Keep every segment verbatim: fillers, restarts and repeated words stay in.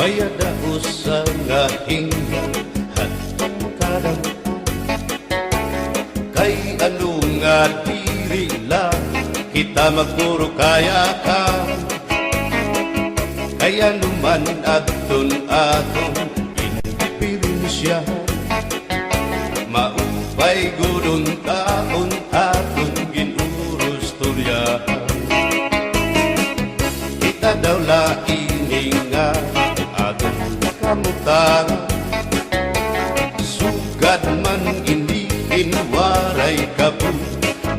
Kay ano nga diri la kita magpuro kayakan? Kay ano man adton aton indiperensya, maupay gud unta an aton ginurustoryahan. Kita daw la ini nga aton kamutangan, sugad man ini hin waray kabuwasan.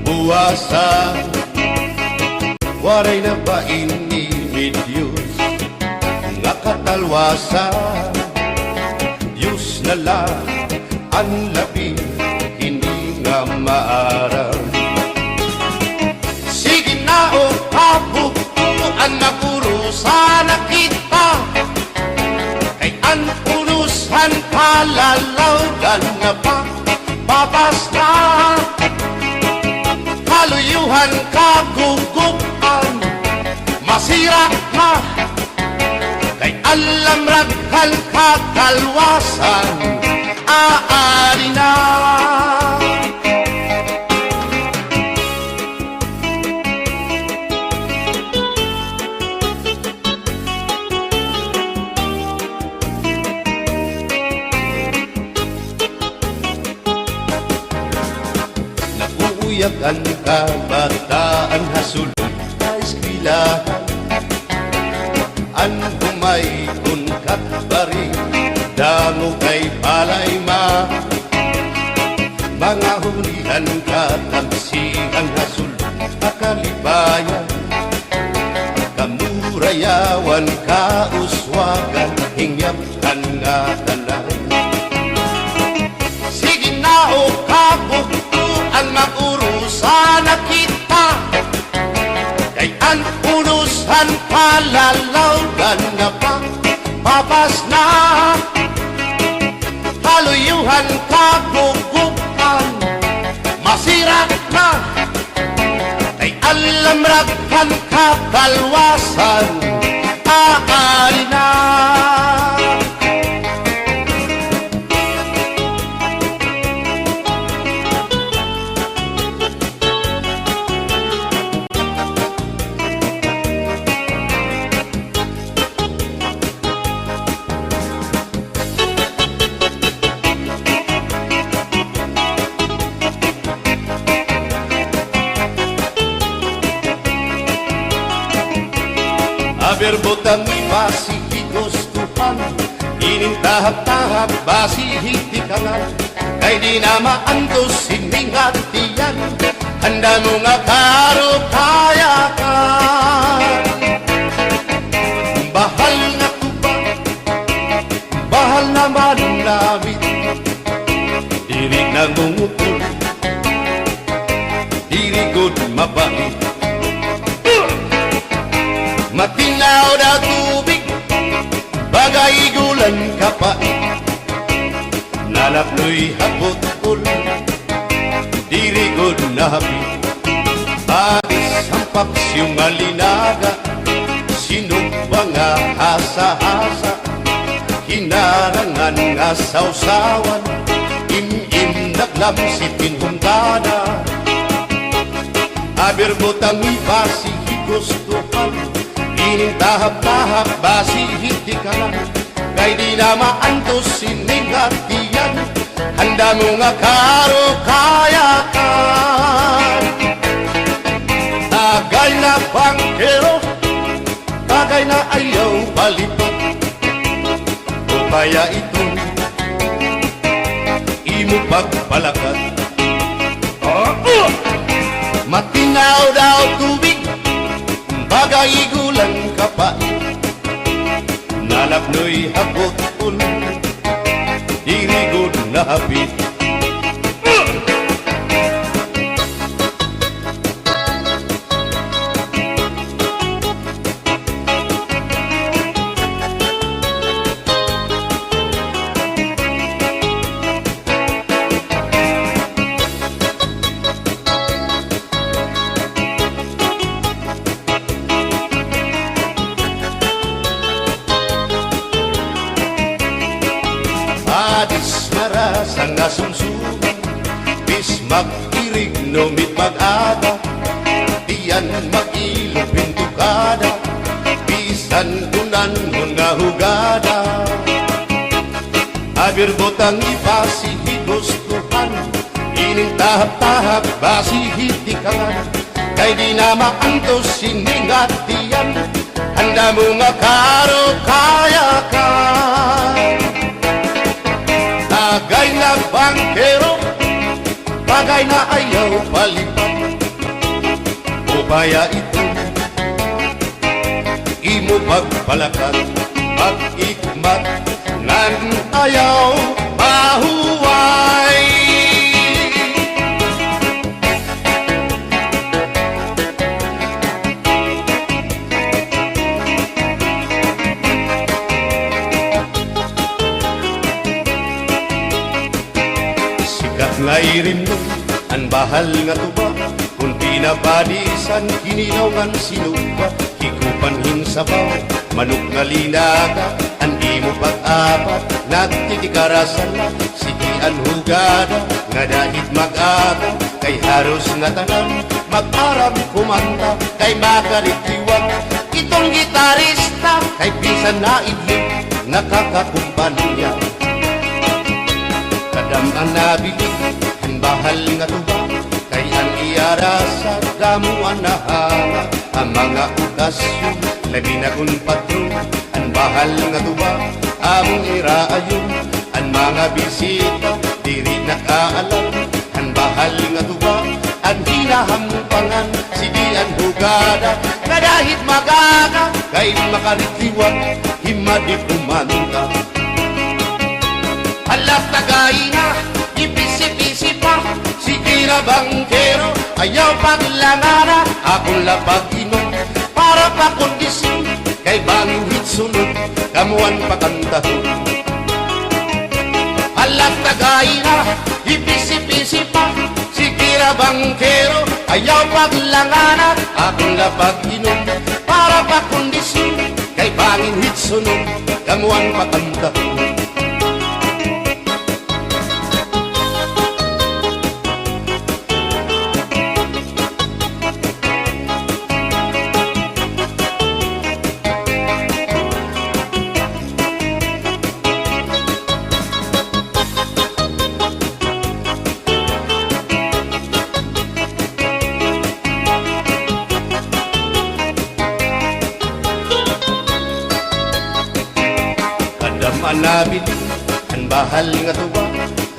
Waray na ba ini may Diyos nga katalwasan? Diyos na la an labi hini nga maaram. Sige na, o kabugtoan, mag-urusa na kita. Kay an urusan, kalalawgan na pa, papas na. Kaluyuhan, kagugup-an, masira na. Kay an lamrag han katalwasan, aadi na. Nag-uuyag an kabataan ha sulod ha eskwelahan. An humaykon kat bari, damo kay palay ma. Mga hunihan, katamsihan ha sulod ha kalipayan. Kamurayawan, kauswagan, hingyap kan ngatanan. Sige na, o kabugtoan, mag-urusa na kita. Kay an urusan, kalalawgan na pa, papas na. Kaluyuhan, kagugup-an, masira na. Kay an lamrag han katalwasan, aadi na. Aber butang iba si higustuhan, inin tahap-tahap basi hitikangan. Kay di na maantos ini nga tiyan, handa mo nga karukayakan. Bahal nga tuba, bahal naman namit. Diri nangungutol, diri gud mabait. Matinaw daw tubig, baga igulan kapait. Nalapnoy ha butol, diri gud nahapit. Paris an paksiw nga linaga, sinugba nga hasa-hasa, hinarangan nga sawsawan, im-im naglamsi pinhungkada. Aber butang iba si higustuhan, inin tahap-tahap basi hitikangan. Kay di na maantos ini nga tiyan, handa mo nga karukayakan. Tagay na bangkero, tagay na ayaw balipat. O kaya iton imo pagpalakat. Matinaw daw tubig, baga igulan kapait. Nalapnoy ha butol, diri gud nahapit. sumsuman, bis mag-irigno mit mag-aga, tiyan mag-ilog pintukada, bisan kunan mo nga hugada. Abir butang ibasi hi gustuhan, inin tahap-tahap basi hi tikangan. Kay di na maantos ini nga tiyan, handa mo nga karo kaya ka. Tagay na bangkero, tagay na ayaw palipat. Upaya ito, imo pagpalakat, pag-ikmat, ngan ayaw mahuway. Sikat nga irimnon an bahal nga tuba, kun pinabadisan, kinilaw ngan sinuba, hikupan hin sabaw, manok nga linaga, an imo pag-apat, nagtitikarasan na, sige an hugada, ngada hit mag-aga, kay haros ngatanan, mag-aram kumanta, kay makaritiwag, iton gitarista, kay bisan naidlip, nakakakumpanya. Kadam-an nabilin, an bahal nga tuba, kay an iya rasa, damo an nahanga, ha mga okasyon, labi na kun patron, an bahal nga tuba, amon iraayon, an mga bisita, diri nakaalam, an bahal nga tuba, an hinahampangan, sige an hugada, ngada hit mag-aga, kay makaritiwag, himadi kumanta. Hala, tagay na, ipisi-pisi pa, sige na bangkero, ayaw paglangana, akon la pag-inom, para pa kondisyon, kay bangin hit sunod, kamo an pakantahon. Hala, tagay na, ipisi-pisi pa, sige na bangkero, ayaw paglangana, akon la pag-inom, para pa kondisyon, kay bangin hit sunod, kamo an pakantahon. Kadam-an nabilin, an bahal nga tuba,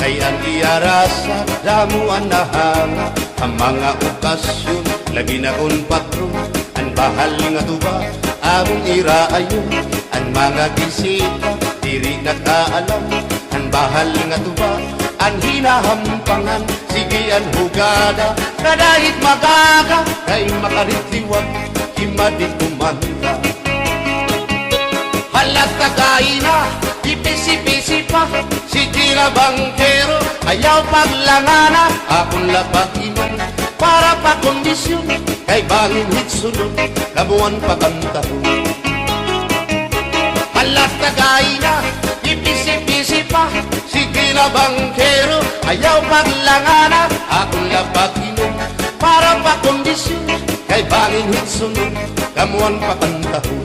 kay an iya rasa, damo an nahanga, ha mga okasyon, labi na kun patron, an bahal nga tuba, amon iraayon, an mga bisita, diri nakaalam, an bahal nga tuba, an hinahampangan, sige an hugada, ngada hit mag-aga, kay makaritiwag, himadi kumanta. Hala, tagay na, ipisi-pisi pa, sige na bangkero, ayaw paglangana, akon la pag-inom, para pa kondisyon, kay bangin hit sunod, kamo an pakantahon. Hala, tagay na, ipisi-pisi pa, sige na bangkero, ayaw paglangana, akon la pag-inom, para pa kondisyon, kay bangin hit sunod, kamo an pakantahon.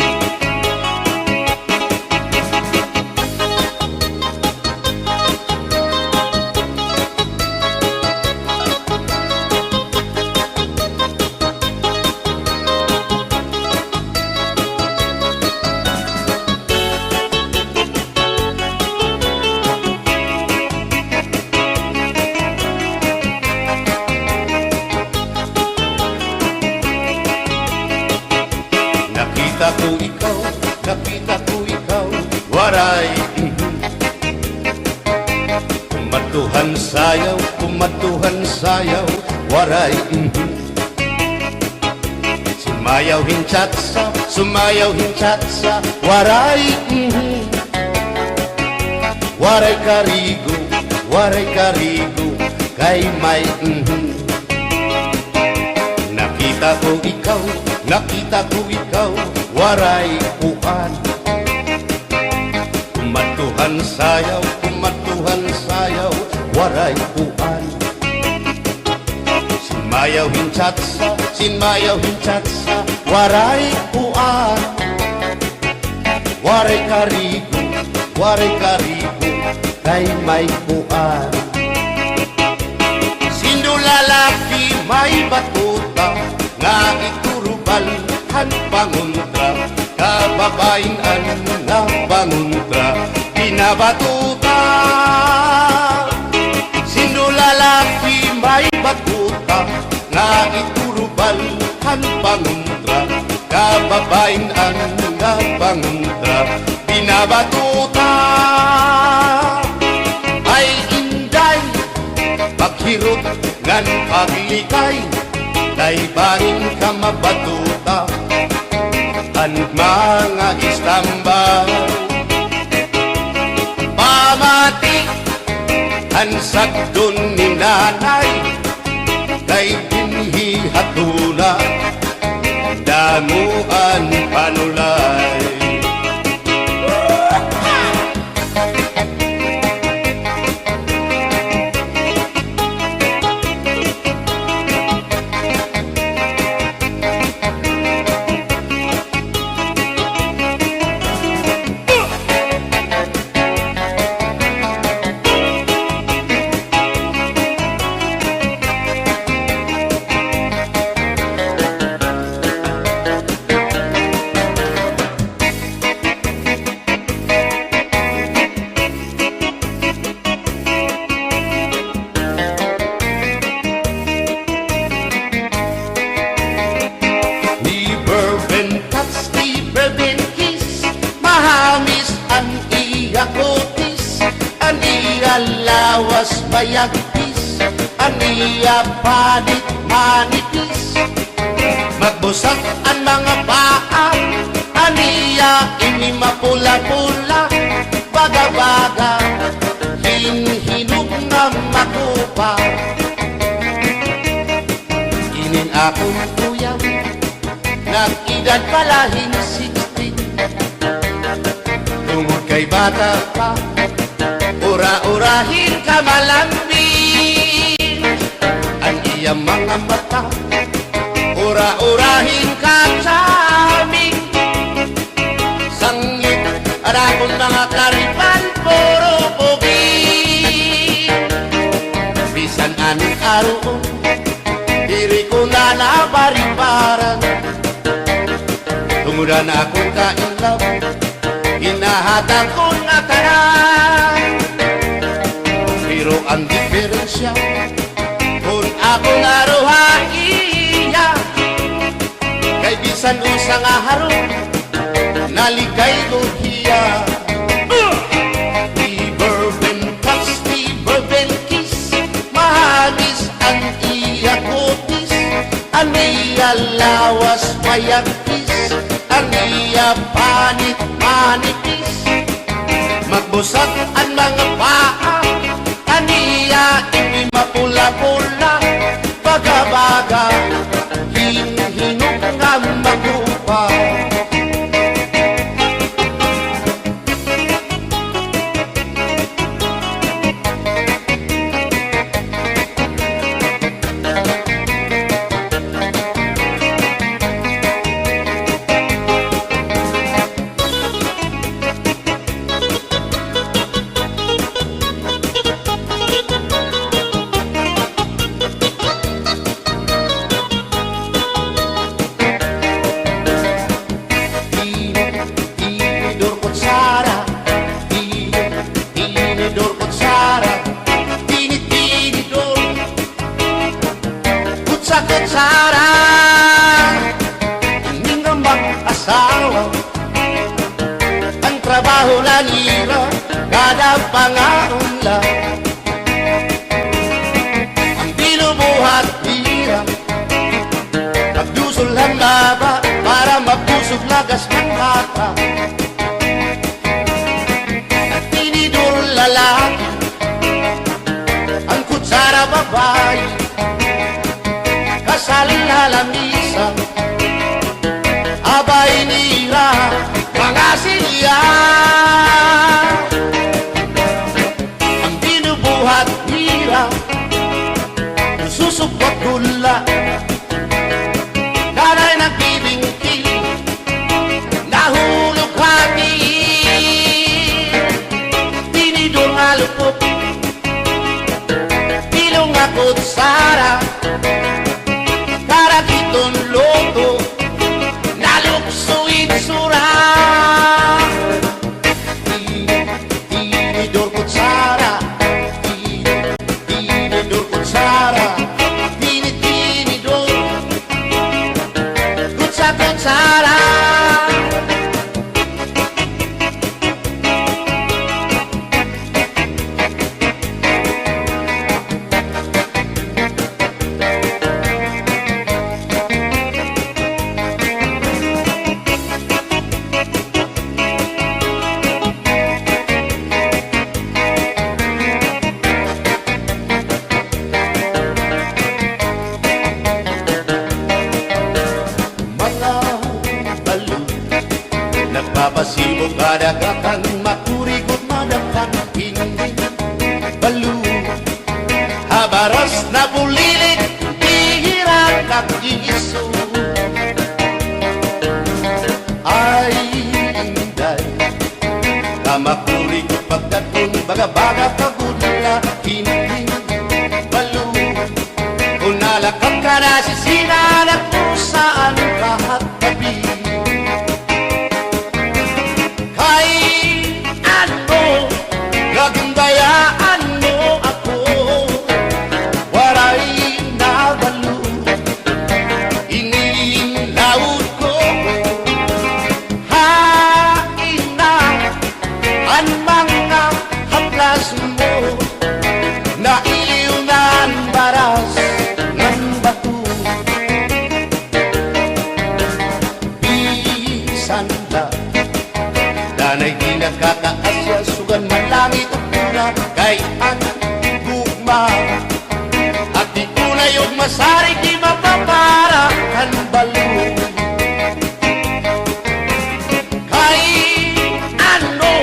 Nakita ko ikaw, nakita ko ikaw, Waray, mhm. Kumadto han sayaw, kumadto han sayaw, Waray, mhm. Sumayaw hin cha-cha, sumayaw hin cha-cha, Waray, mhm. Waray karigo, waray karigo, kay may, mhm. Nakita ko ikaw, nakita ko ikaw, Waray kuan. Kumadto han sayaw, kumadto han sayaw, Waray kuan. Sinmayaw hin chatsa, sinmayaw hin chatsa, waray kuan. Waray karigo, waray karigo, kay may kuan. Sindo lalaki may batuta, nga iturubal han pangontra, kababayin-an nga pangontra, binabatuta. Sindo lalaki may batuta, nga iturubal han pangontra, kababayin-an nga pangontra, binabatuta. Ay inday, paghirot ngan paglikay, kay bangin ka mabatuta han mga istambay. Pamati an sagdon ni nanay, kay dinhi ha tuna, damo an panulay. Never been touch, never been kiss. Mahamis an iya kutis, an iya lawas mayagpis, an iya panit manipis. Magbusag an mga paa, an iya ini mapula-pula, baga-baga hin hinog nga makupa. Inin akon kuya, nag-edad pa la hin sixteen. Tungod kay bata pa, ura-ura hin kamalambing. An iya mga mata, ura-ura hin ka-charming. Sanglit an akon mga karipan, puro pugi. Bisan anong aruon, diri ko na nabaribaran. Tungod an akon ka-in love, ginahatag ko ngatanan. Pero an diperensya, kon ako naro ha iya, kay bisan usa nga harong, nalikay ko hiya. Never been touch, never been kiss. Mahamis an iya kutis, an iya lawas mayagpis, an iya panit manipis. Magbusag an mga paa, an iya ini mapula-pula, baga-baga hin hinog nga makupa. Tini-, tinidor kutsara, tini-, tinidor kutsara, tini-, tinidor kutsa-kutsara. Ini nga mag-asawa, an trabaho la nira, kada pangaon la. An binubuhat nira, pagdusol han baba, para mabusog lagas han bata. An tinidor lalaki, an kutsara babayi, kasal ha lamisa, abay nira, mga silya. An binubuhat nira, Waghula, danay nagbibingkil, nahulog ha tiil, tinidor nga lupok, bilog nga kutsara, karag hiton luto, nalukso itsura. Tinidor, kutsara, ti-, tinidor, kutsara, tini-, tinidor, kutsa, kutsara. Mga balo, nagpapasibo kada gatan, makurigot madakpan, hindi balo. Ha baras nabulilit, bihira nag-iiso. Ay, inday, kamakurikot pagkadton, baga-baga kagudla, hindi balo. Kon nalakat ka na sisina, nagkusaan ka ha tabi. Kay ano nga ginbayaan mo ako, waray nabalo ini in lawod ko. Hain na an mga haplas mo, nailiw na an baras ngan bato. Bisan la danay di nakakaasya, sugan man langit ug luna, kay an gugma, hati unay ug masarig, di mapapara kan balo. Kay ano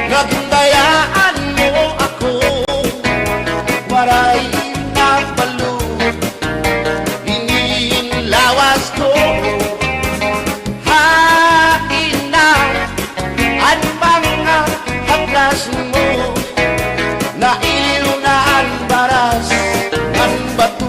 nga ginbayaan mo ako, waray nabalo ini in lawas ko. Hain na an mga haplas mo, nailiw na an baras ngan bato.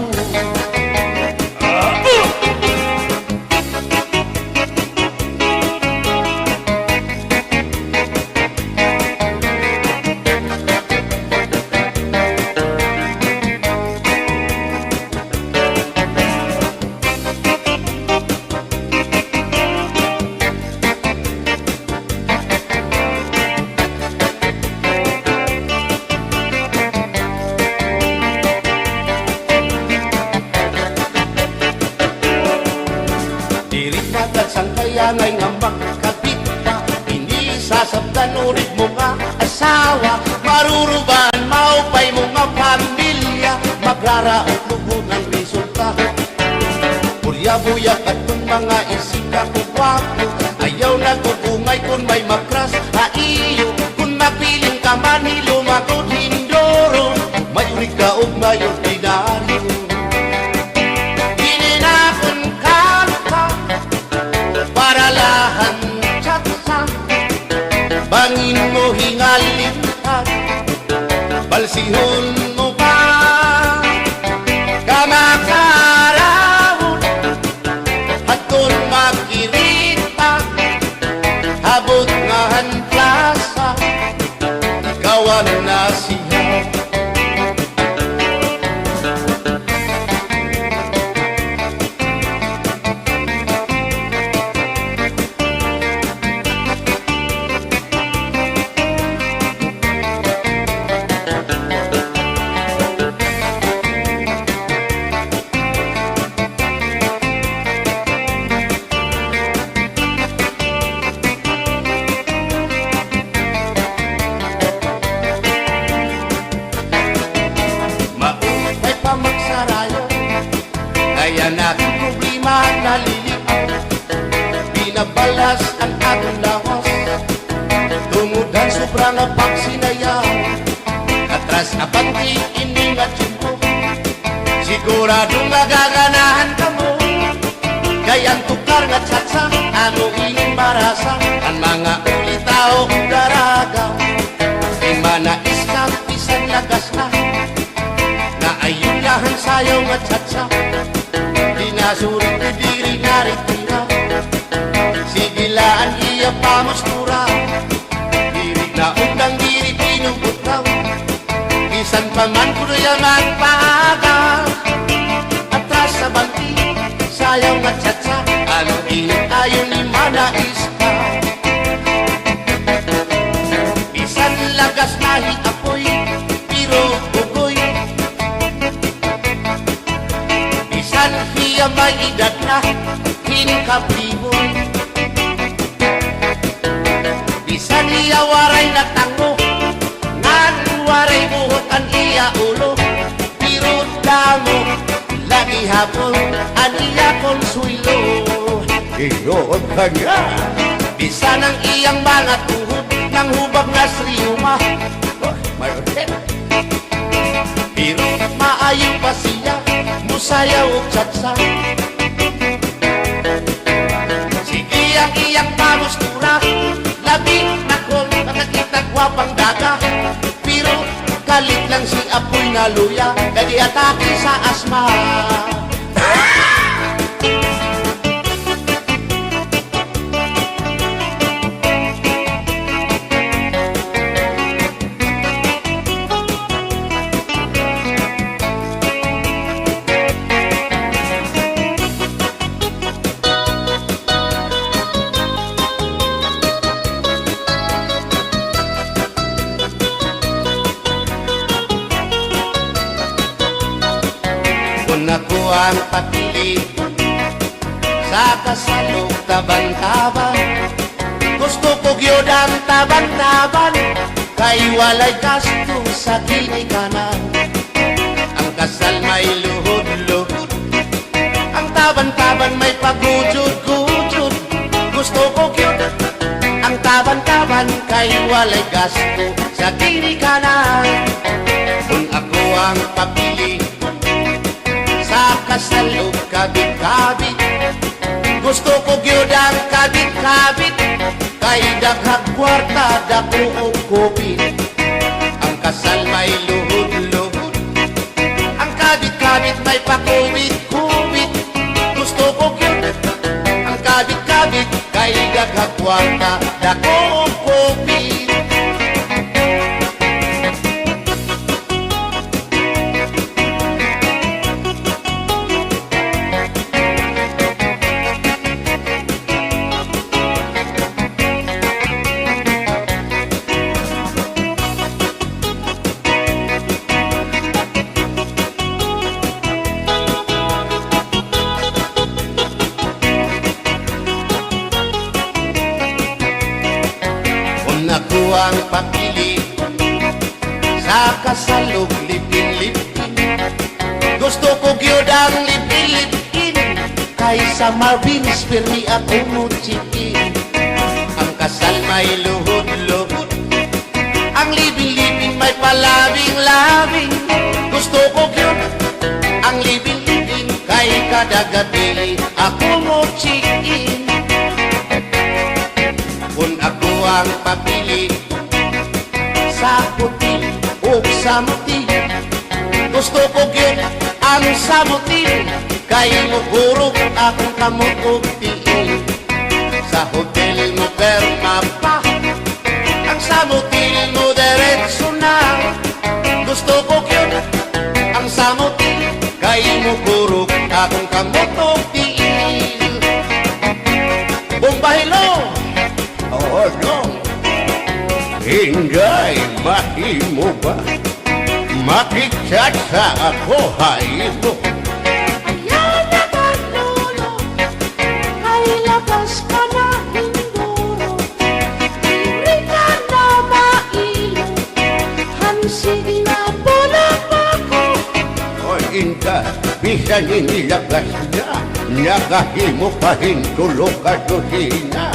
Diri pa tagsangkayanay nga makabit pa, ini sasabtan urig mo nga asawa, maruruban maupay mo nga pamilya, magraraot lugod an resulta. Purya-buya kadton mga isika ko gwapo, ayaw nagugungay kon may makras ha iyo, kon mapiling ka man hilumagod hindoro, mayor ka og mayor, ordinaryo. Ini an akon kanta para la han chatsa, bangin mo hingalinhan, balsihon mo pa, kamakarawon, hadton makirita, habot nga han plasa, ikaw an nasiha. Maupay pa magsarayo, kay an akon problema naliliaw. Binabalas an akon lawas tungod han sobra nga pagsinayaw. Atras abante ini nga tiyempo, si Sigurado nga gaganahan kamo kay an tukar nga cha-cha, ano ini marasa, an mga ulitaw daraga. Di manais ka bisan lagas na, nga ayon la han sayaw nga cha-cha. Di na suri diri naritira. Sige la an iya pamustura. Diri na undang, diri pinubutraw. Bisan pa man kuno iya magpaaga. Atras sa bangki, sayaw nga cha-cha. Ano ini ayon ni manais ka? Bisan lagas na hi Apoy, pero bugoy. Bisan hiya may edad na hin kapriboy. Bisan hiya waray na tango, ngan waray buhok an iya ulo, pero damo la gihapon an iya konsuwelo. Iyo, kanya. Bisan an iyang mga tuhod nanghubag nga riyuma. Oh, may Pero maayo pa siya mosayaw og cha-cha. Sige an iyang pamustura, labi na kon makakita gwapang dada. Pero kalit lang si Apoy nga luya, kay di atake sa asma. Kon ako ang papili, sa kasal ug taban-taban. Gusto ko gyud ang taban-taban, kay walay gasto sa ginikanan. Ang kasal may luhod-luhod, ang taban-taban may pagujod-gujod. Gusto ko gyud ang taban-taban, kay walay gasto sa ginikanan. Kon ako ang papili, sa kasal ug kabit-kabit. Gusto ko gyud ang kabit-kabit, kay daghag kwarta, dako og kupit. Ang kasal may luhod-luhod, ang kabit-kabit may pakubit-kubit. Gusto ko gyud ang kabit-kabit, kay daghag kwarta, dako og kupit. Kon ako ang papili, sa kasal ug live-in, live-in. Gusto ko gyud ang live-in, live-in. Kay sa Marvin's pirmi ako mo-check-in. Ang kasal may luhod-luhod, ang live-in, live-in may palabing-labing. Gusto ko gyud ang live-in, live-in. Kay kada gabii ako mo-check-in. Kon ako ang papili, sa hotel ug sa motel. Gusto ko gyud ang sa motel, kay mohurog akon kamot ug tiil. Sa hotel mopirma pa, ang sa motel modiretso na. Gusto ko gyud ang sa motel, kay mohurog akon kamot ug tiil. Bomba, hello! Oo, no. Inday, mahimo ba? Makigchat sa ako ha imo. Ayaw na, Manolo, kay lakas ka na hinduro. Diri ka na mailo, han sige na bola pa ko. O, Inday, bisan ini lakas na, nakahimo pa hin tulo ka dosena.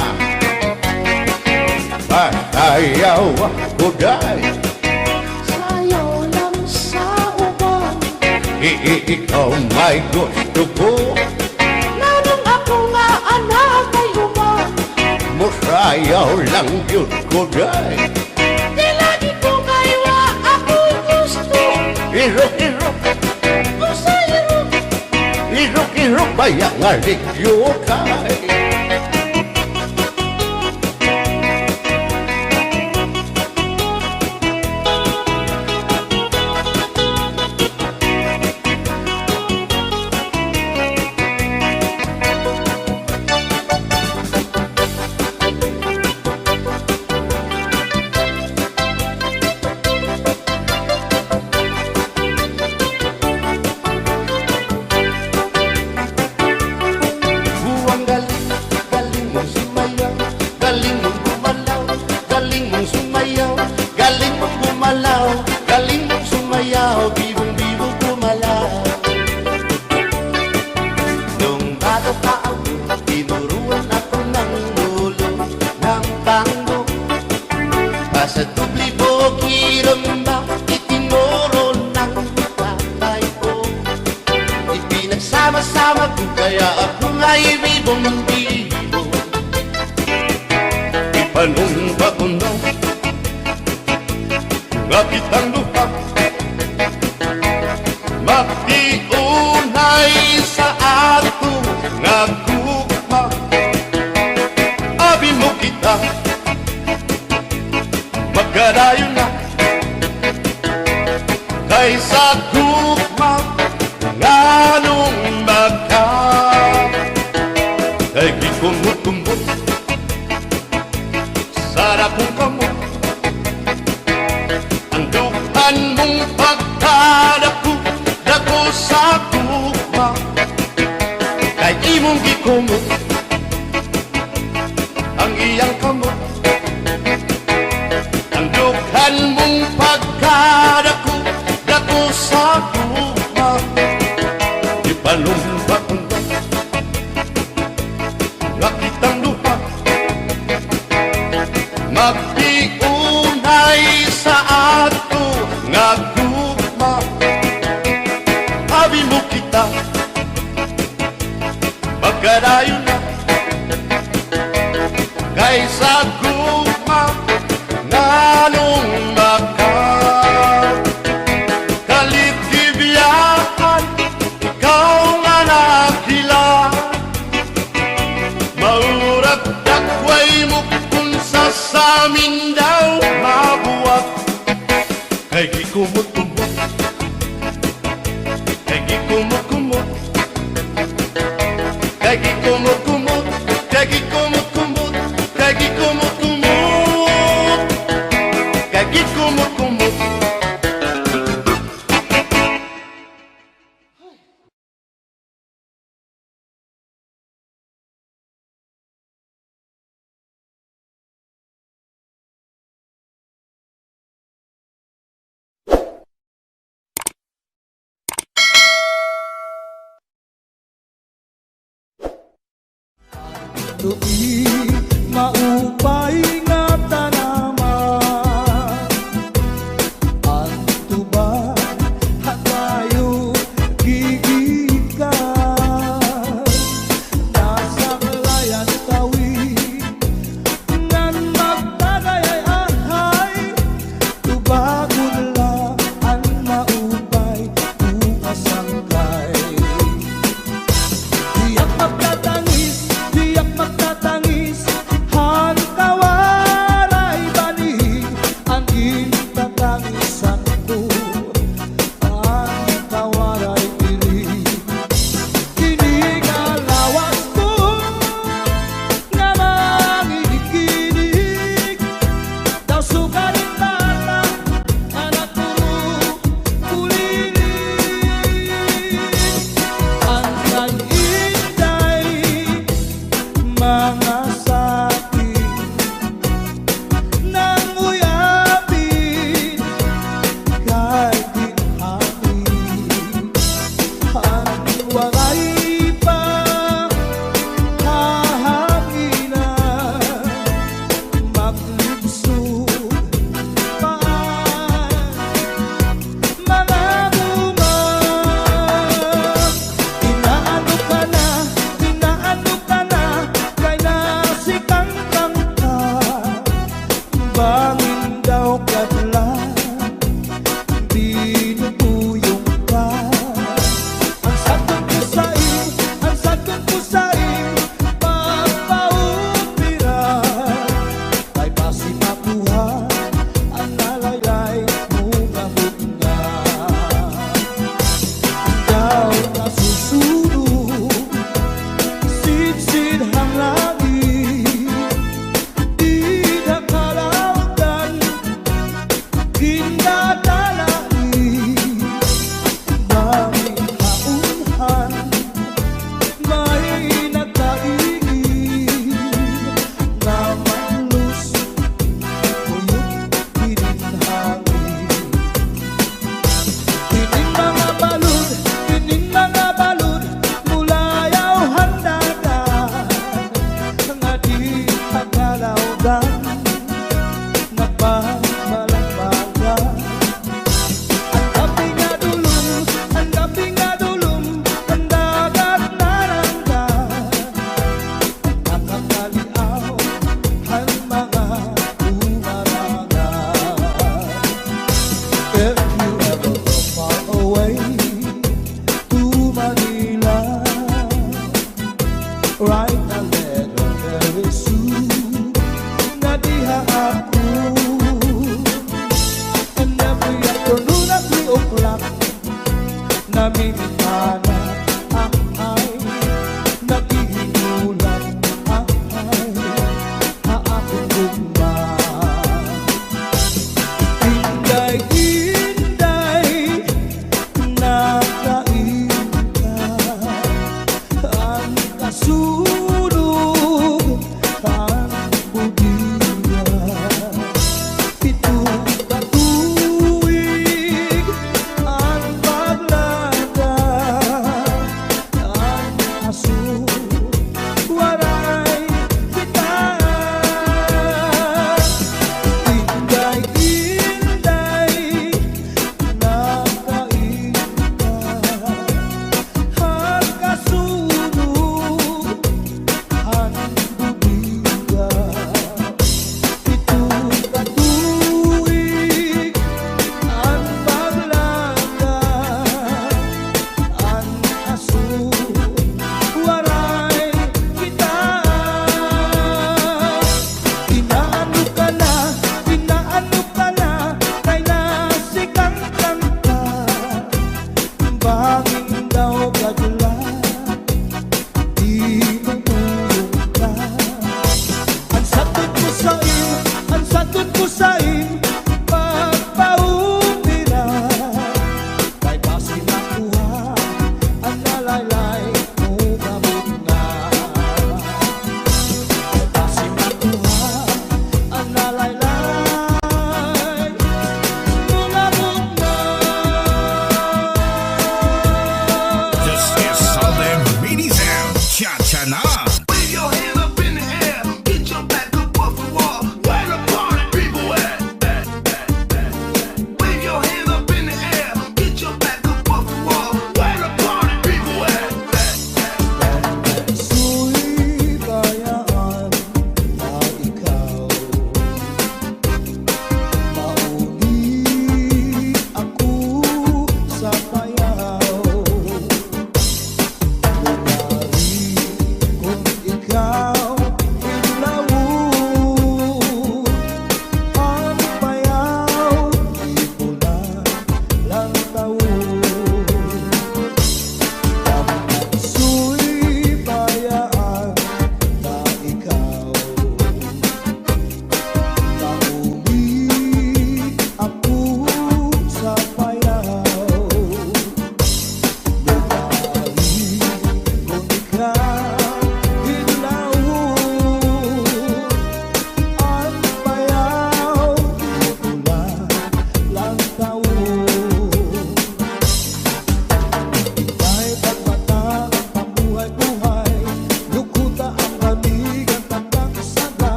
Pasayaw ako, day. Sayaw lang sa uban. I-, i-, ikaw may gusto ko. Nanong ako nga anak ay uma. Musayaw lang gyud ko, day. Di lagi ko kay wa ako gusto. Irok-irok. Usa irok. Irok-irok baya nga ligyukay. Buwang galing, galing mong sumayaw, galing mong gumalaw, galing mong sumayaw, galing mong gumalaw, galing mong sumayaw, bibong-bibong gumalaw. Nung bata pa ako, tinuruan ako ng lolo ng tango. Basta doble bukiramba, itinuro ng tatay ko. Ipinagsama-sama ko, kaya ako nga'y bibong-bibong. Ipanumpa ko na nga kitang duha magtiunay sa ato nga gugma. Abi mo kita, magkadayon na kay sa gugma nganong magka. Kay gikumot-kumot sa dakong kamot. Ang dughan mong pagkadako, dako sa gugma. Kay imong gikumot ang iyang kamot. Ang dughan mong pagkadako, dako sa gugma. Ipanumpa ko na nga kitang duha magtiunay sa ato nga gugma. Abi mo kita, magkadayon na kay sa gugma nganong magka. Kalit gibiyaan, ikaw nga naghilan. Maurag dakway mo kun sa samin daw mabuwag. Kay gikumot-kumot, kay gikumot-kumot, kay gikumot-kumot, kay gikumot-kumot, kay gikumot-kumot, kay gikumot-kumot. Tuig maupay nga tanaman. An tuba ha tayo gigikan. Nasaklay an tawi ngan magtagay ay ahay. Tubagon la an maupay, bukas ang kay. Tiyak magtatangis, tiyak magtatangis, ha?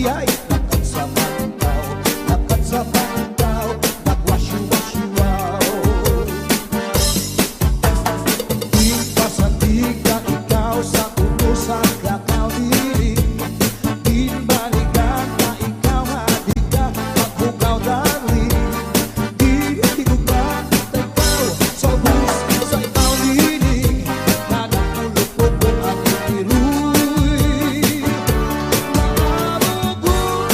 Ay, lakat sa pantaw, lakat sa pantaw, nagwasiw-wasiwaw. Ginpasandig ka ikaw sa ulo sa kakaw diri. Ginbalikan ka ikaw nga di ka maghugaw, darling. Ginhigugma kita ikaw sa ubos sa ikaw diri. Nagkulupot ko ang ikiruy. Nakabugo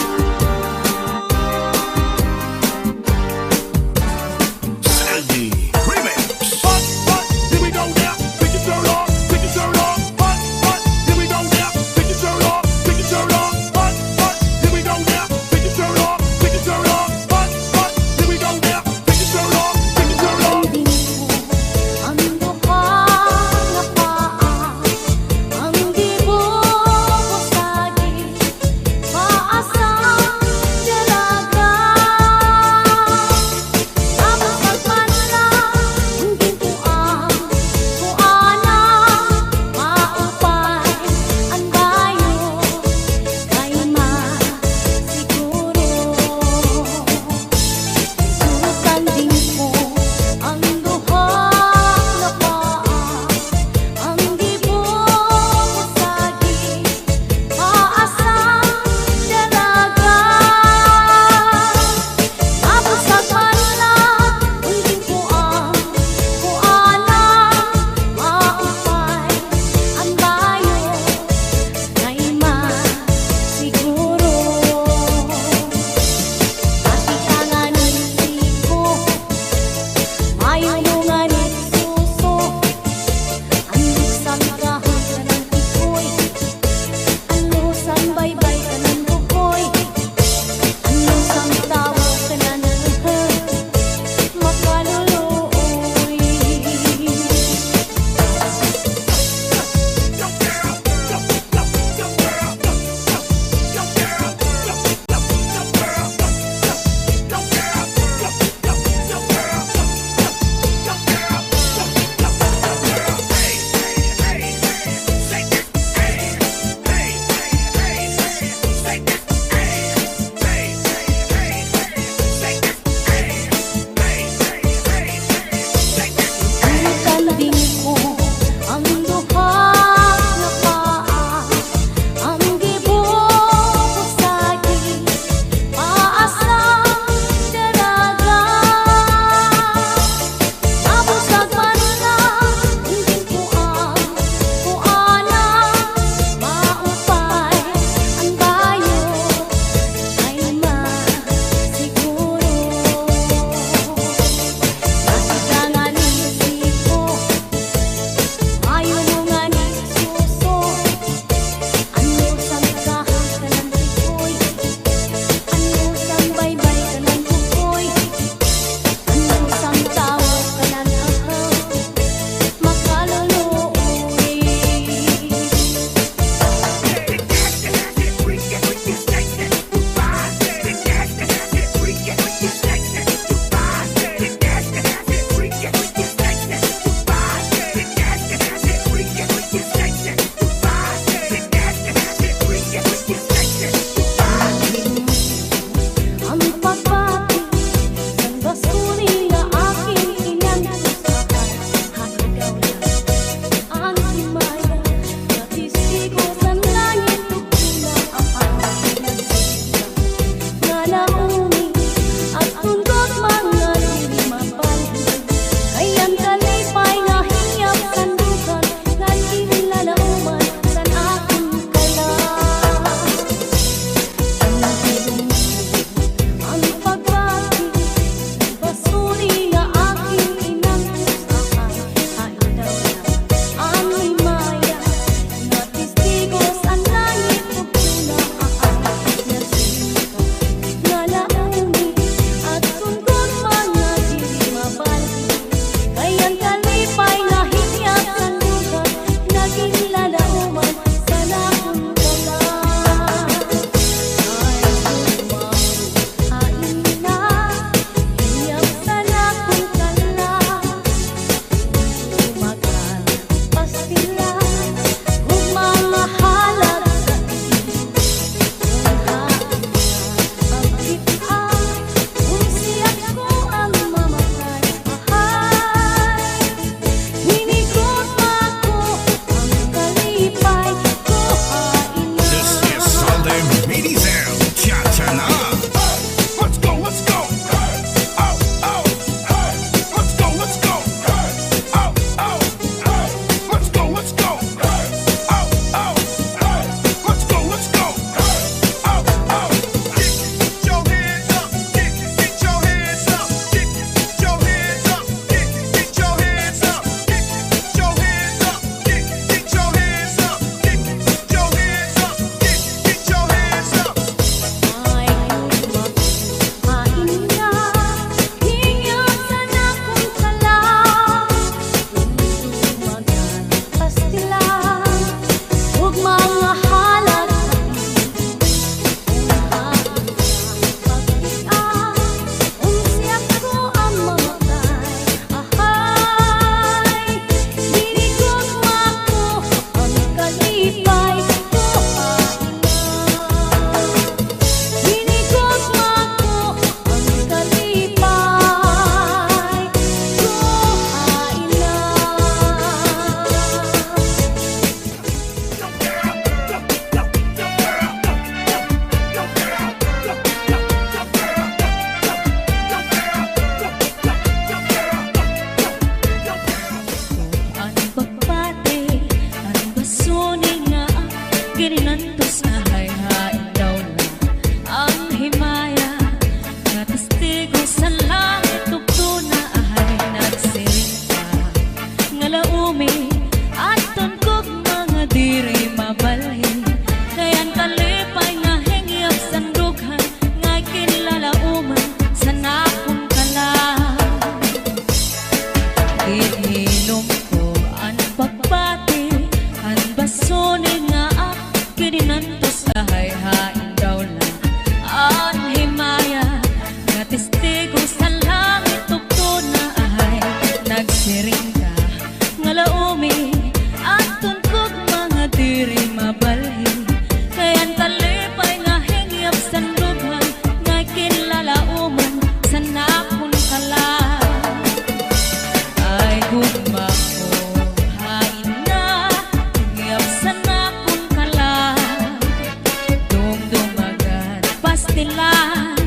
Pastilan,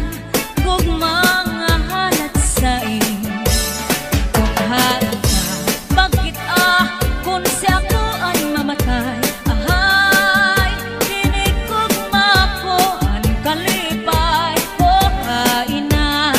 gugma nga halad sa imo. Kun hain ka, pagkit-a, kun siya ko an mamatay. Ahay, hini gugma ko an kalipay ko, hain na.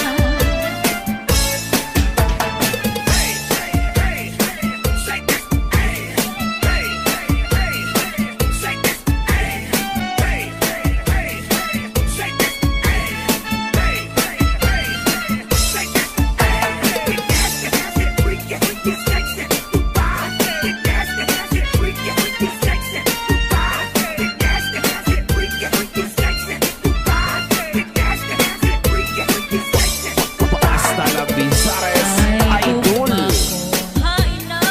Hasta la Misares Idol. Ay, gugma ko, hain na,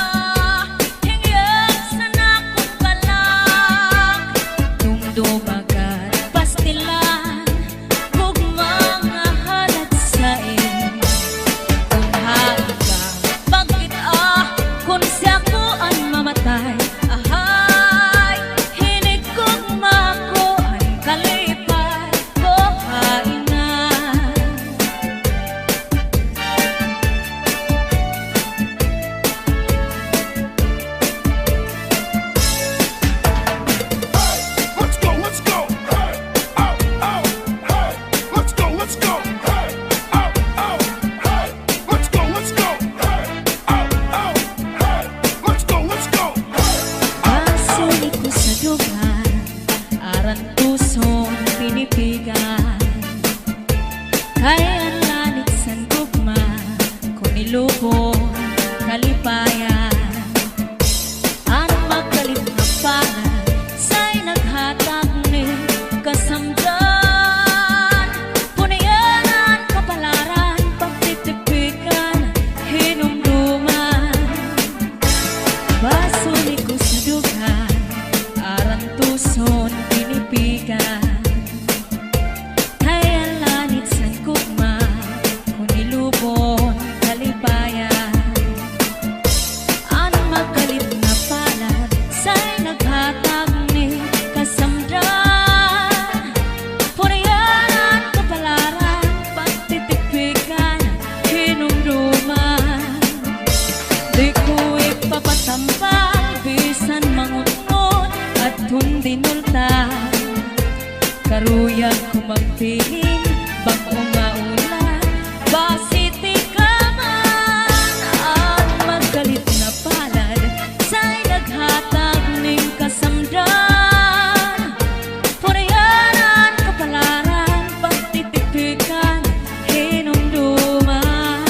hingyag san akon balak. Dumduma gad, pastilan, gugma nga halad sa imo. Kun hain ka, pagkit-a, kun siya ko an mamatay. Ahay, hini gugma ko an kalipay ko, hain na. Let's go, let's go. Hey, ow, ow, hey. Let's go, let's go. Hey, ow, ow, hey. Let's go, let's go. Hey, ow, ow, hey. Let's go, let's go. Hey, ow, ow. Basol ko sa dugan, arantuson, pinipigan. Kay an lanit san gugma, kon ilubon, kalipayan. An magkalit nga palad, say naghatag ni kasamdan. Punian an kapalaran, pagtitipikan, hinumduman. Basol ko sa dugan, arantuson, pinipigan. Kay an lanit san gugma, kon ilubon, kalipayan. An magkalit nga palad, say naghatag ni kasamdan. Punian an kapalaran, pagtitipikan, hinumduman. Di ko ipapatambal, bisan mangungot, adton dinulta. Karuyag ko magpiling, bag-o nga ulan, basi tikaman. An magkalit nga palad, say naghatag nin kasamdan. Purian an kapalaran, pagtitipikan, hinumduman.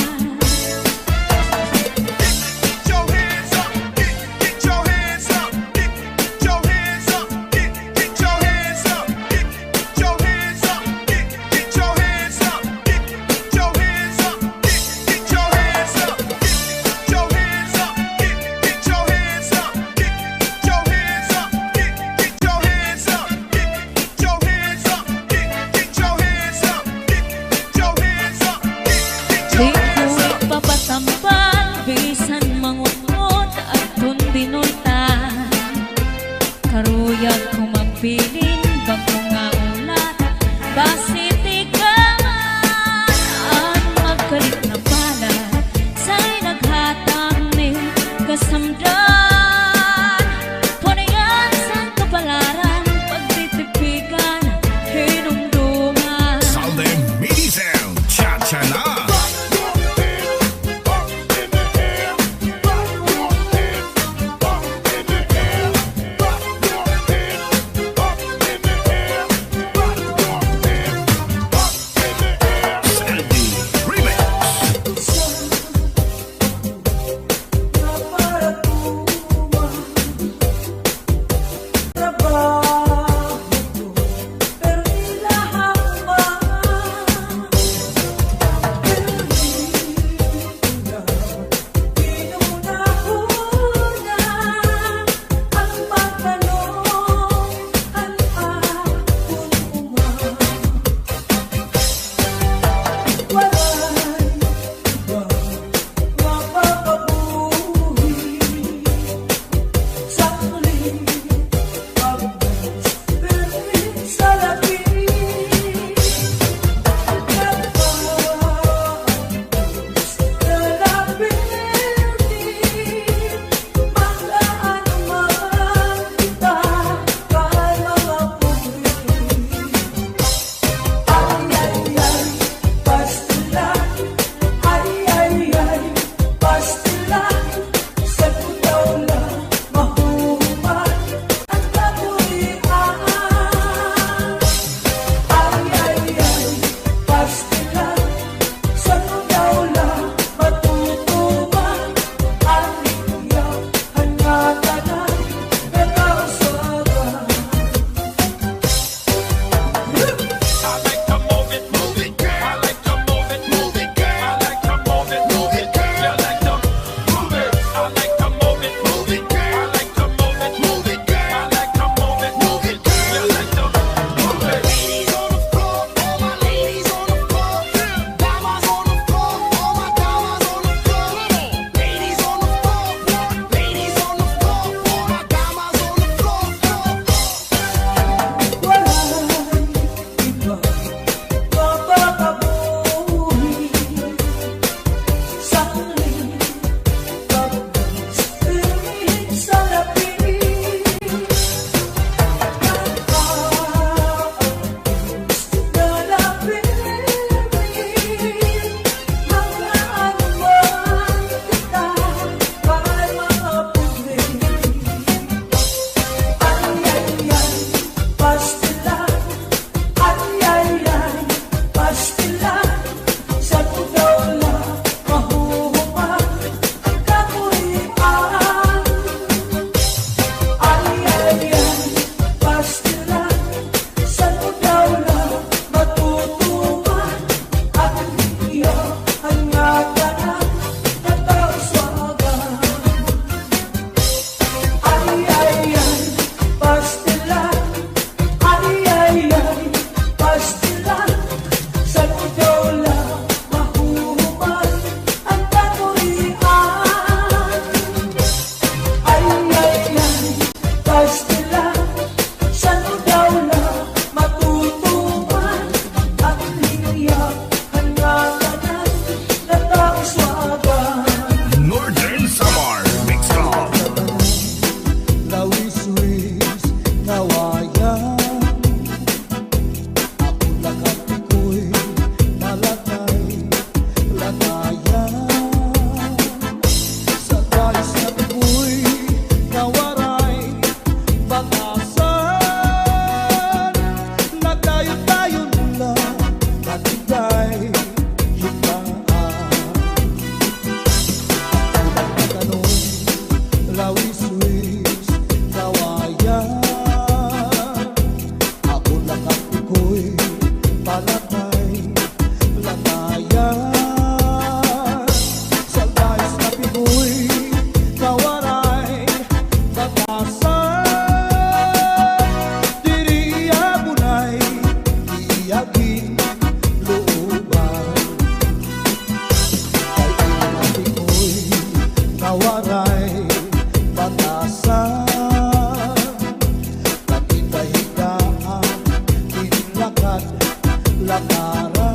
Ara,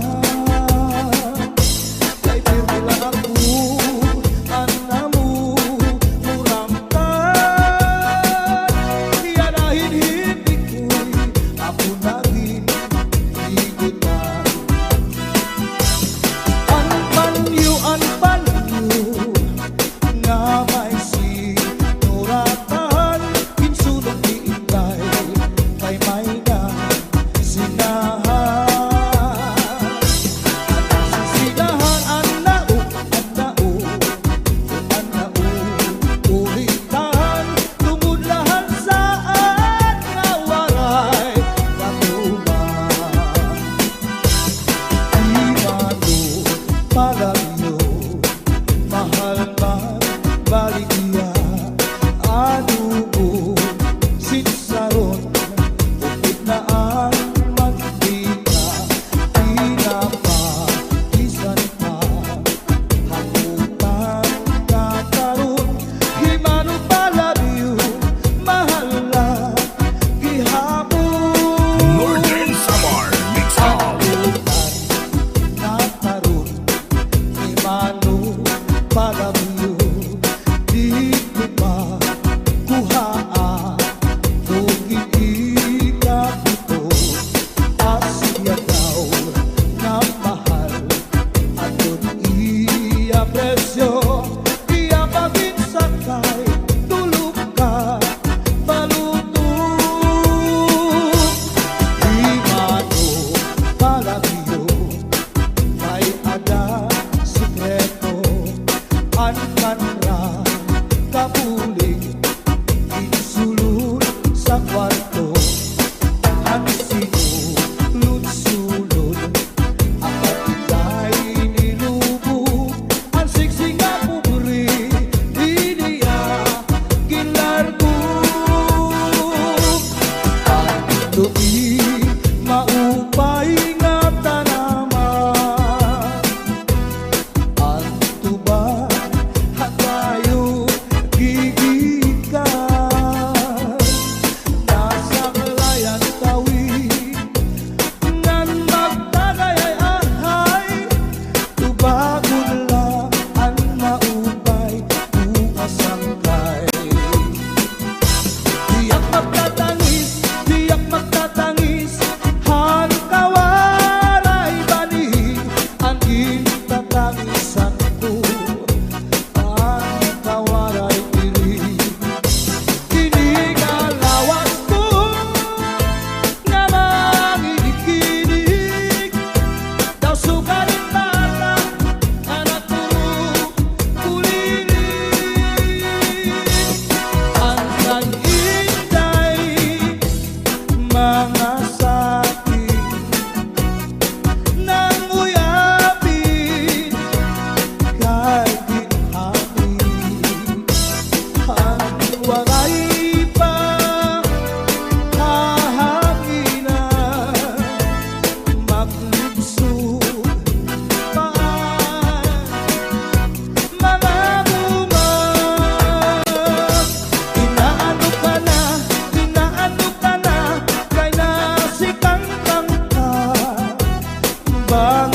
kay pirmi la ako, an amo muramtan. Iya na hin hindi ko'y ako na ginhigutan. An panyo, an panyo nga may sinuratan, ginsulong ni Inday kay may nasinahan. An nasinahan, an naog, an naog, an naog, uritan, tungod la han saad nga waray katuman. Di mano palabyo, mahal man baligya, adobo, sinsaron, upod na an mantika, tinapa, bisan pa haputan nga karon. Di mano palabyo, mahal la gihapon. Northern Samar Mix Up. Haputan nga karon, di mano palabyo, didto pa kuhaa, bukid ika didto. Asya daw nga mahal aton iya presyo, iya pa ginsaad kay tulo ka baluto. Di mano palabyo, may ada sekreto, an kanra kabulig, ginsulod sa kwarto. An sinulod-sulod, an kapitay nilubo, an sigsig nga pobre, ini iya ginlargo. An tubi maupay nga tanaman, an tuba ha tayo gigikan. Nasaklay an tawi ngan magtagay ay ahay, tubagon la an maupay, bukas sangkay. Tiyak magtatangis, tiyak magtatangis, han kawaray bani, an gintatangisan ko, an kawaray diri. Ini nga lawas ko nga manginig-inig, daw sugarin bata, anak ko, kulinig. An kay Inday mga sakit, nanguyapin kay ginhapit, an waray pa kahanginan, maglibsog pa an mga bunga. Inaano ka na, inaano ka na, kay nasikangkang ka. Bang